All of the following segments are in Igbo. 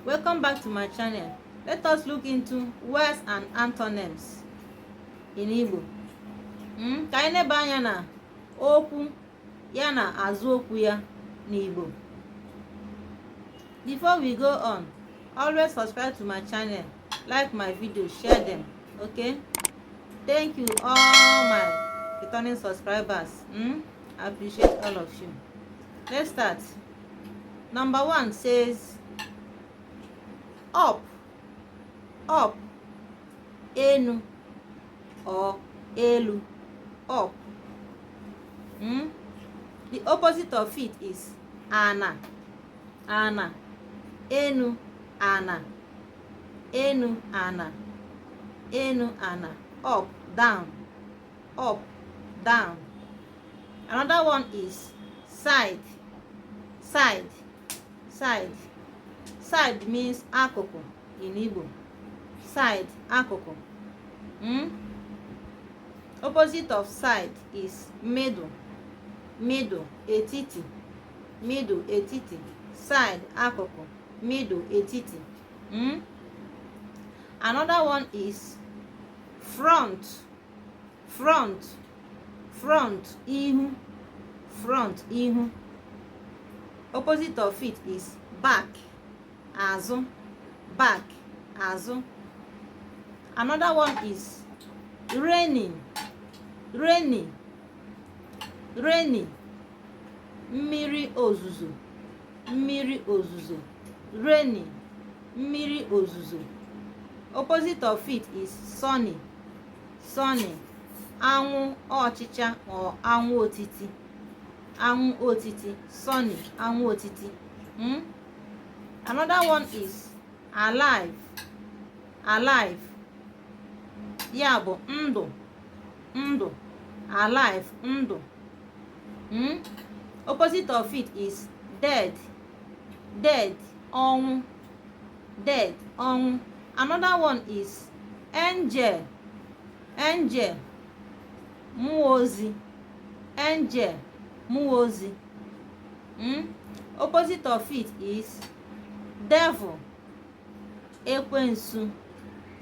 Welcome back to my channel. Let us look into words and antonyms in Igbo. Ka anyị neba anya na okwu ya na azụ okwu ya n'Igbo. Before we go on, always subscribe to my channel, like my videos, share them, okay? Thank you, all my returning subscribers. I appreciate all of you. Let's start. Number one says up, up, enu or elu, up. The opposite of it is ana, ana, enu, ana, enu, ana, enu, ana, up, down, up, down. Another one is side, side, side. Side means akụkụ in Igbo. Side, akụkụ. Opposite of side is middle, middle, etiti, middle, etiti. Side, akụkụ, middle, etiti. Another one is front, front, front, ihu, front, ihu. Opposite of it is back, azụ, back, azụ. Another one is raining, rainy, rainy, mmiri ozuzo, mmiri ozuzo, rainy, mmiri ozuzo. Opposite of it is sunny, sunny, anwụ ọchịcha or anwụ otiti, anwụ otiti, sunny, anwụ otiti. Another one is alive, alive, ya bụ ndụ, ndụ, alive, ndụ. Opposite of it is dead, dead, ọnwụ, dead, ọnwụ. Another one is angel, angel, mmụọ ozi, angel, mmụọ ozi. Opposite of it is devil, ekwensu,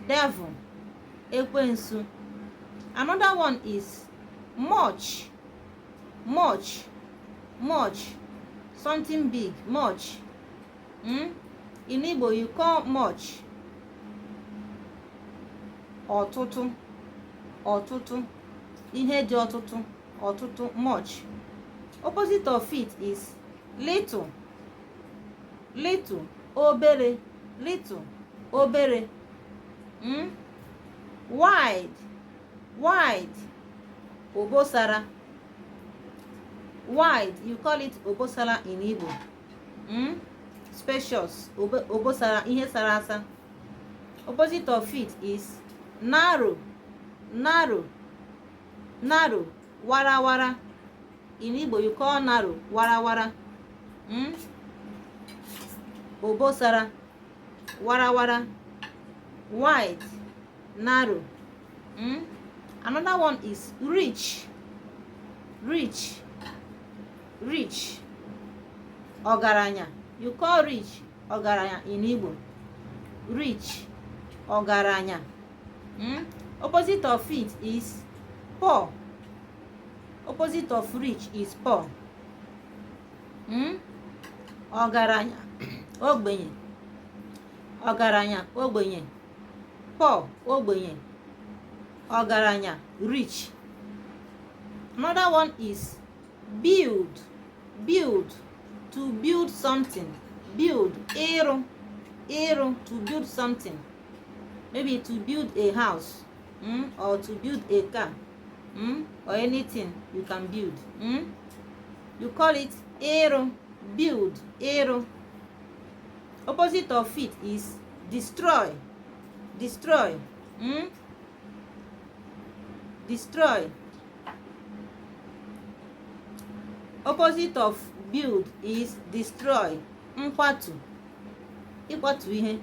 devil, ekwensu. Another one is much, much, much, something big, much. In Igbo, you call much ọtụtụ, ọtụtụ, ihe dị ọtụtụ, ọtụtụ, much. Opposite of it is little, little, obere, little, obere. Wide, wide, obosara. Wide, you call it obosara in Igbo. Spacious, obosara, ihe sara asa. Opposite of it is narrow, narrow, narrow, warawara. In Igbo, you call narrow warawara. Obosara, warawara, wide, narrow. Another one is rich, rich, rich, ọgaranya. You call rich ọgaranya in Igbo. Rich, ọgaranya. Opposite of it is poor. Opposite of rich is poor. Ọgaranya, ogbenye, ọgaranya, ogbenye, poor, ogbenye, ọgaranya, rich. Another one is build, build, to build something. Build, ịrụ, ịrụ, to build something, maybe to build a house, or to build a car, or anything you can build. You call it ịrụ, build, ịrụ. Opposite of it is destroy, destroy. Destroy. Opposite of build is destroy, nkwatu, ịkwatu ihe.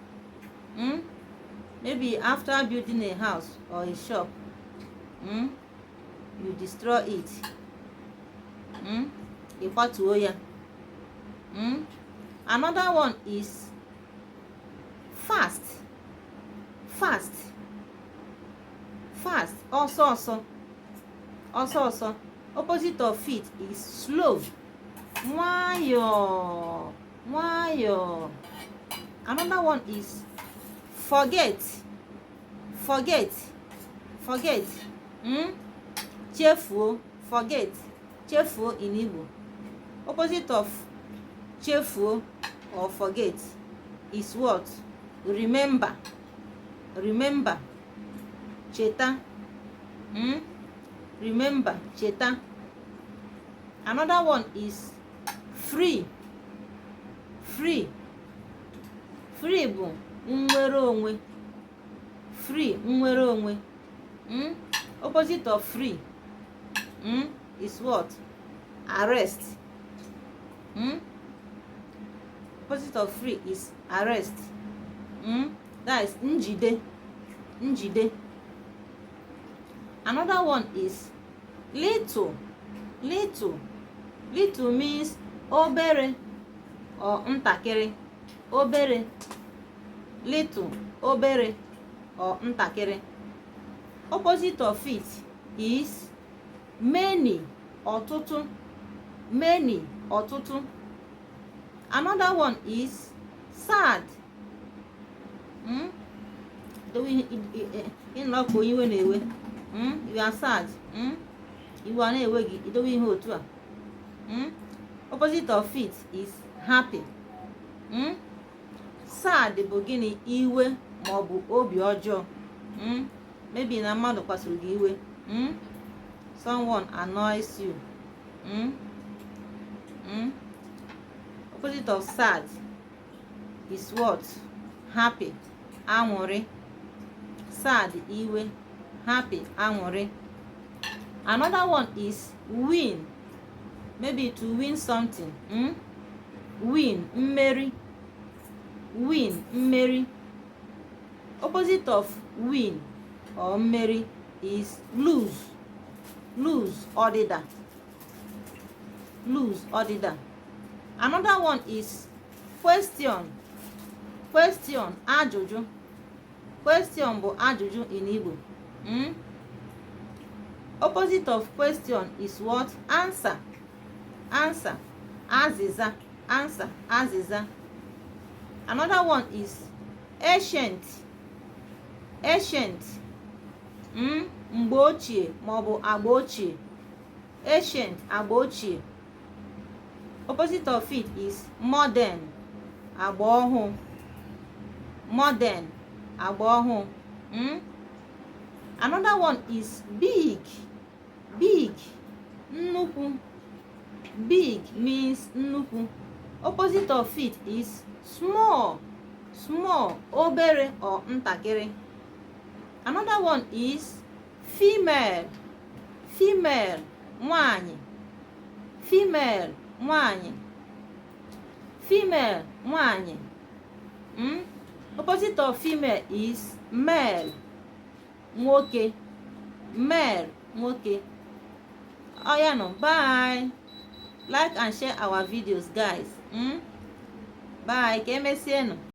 Maybe after building a house or a shop, you destroy it. Ịkwatuo ya. Another one is Fast, fast, fast, ọsọ ọsọ, ọsọ ọsọ. Opposite of it is slow, nwayọọ, nwayọọ. Another one is forget, forget, forget. Chefuo, forget, chefuo in Igbo. Opposite of chefuo or forget is what? Remember, remember, cheta. Remember, cheta. Another one is free, free. Free bụ nnwere onwe, free, nnwere onwe. Opposite of free is what? Arrest. Opposite of free is arrest. That is njide, njide. Another one is little, little. Little means obere or ntakịrị, obere. Little, obere or ntakịrị. Opposite of it is many, ọtụtụ, many, ọtụtụ. Another one is sad. Ịnọ ka onye iwe na-ewe. You are sad. Iwe a na-ewe gị, idowe ihe otu a. Opposite of it is happy. Sad bụ gịnị? Iwe maọbụ obi ọjọọ. Maybe na mmadụ kpasuru gị iwe. Someone annoys you. Opposite of sad is what? Happy, aṅụrị. Sad, iwe; happy, aṅụrị. Another one is win. Maybe to win something. Win, mmeri, win, mmeri. Opposite of win or mmeri is lose, lose, ọdịda, lose, ọdịda. Another one is question, question, ajụjụ. Question bụ ajụjụ in Igbo. Opposite of question is what? Answer, answer, azịza, answer, azịza. Another one is ancient, ancient. Mgbe ochie maọbụ agba ochie, ancient, agba ochie. Opposite of it is modern, agba ọhụụ, modern, agba ọhụụ. Another one is big, big, nnukwu. Big means nnukwu. Opposite of it is small, small, obere or ntakịrị. Another one is female, female, nwanyị, female, nwanyị, female, nwanyị. Opposite of female is male, nwoke, male, nwoke. Oya nụ, bye. Like and share our videos, guys. Bye, ka emesienụ.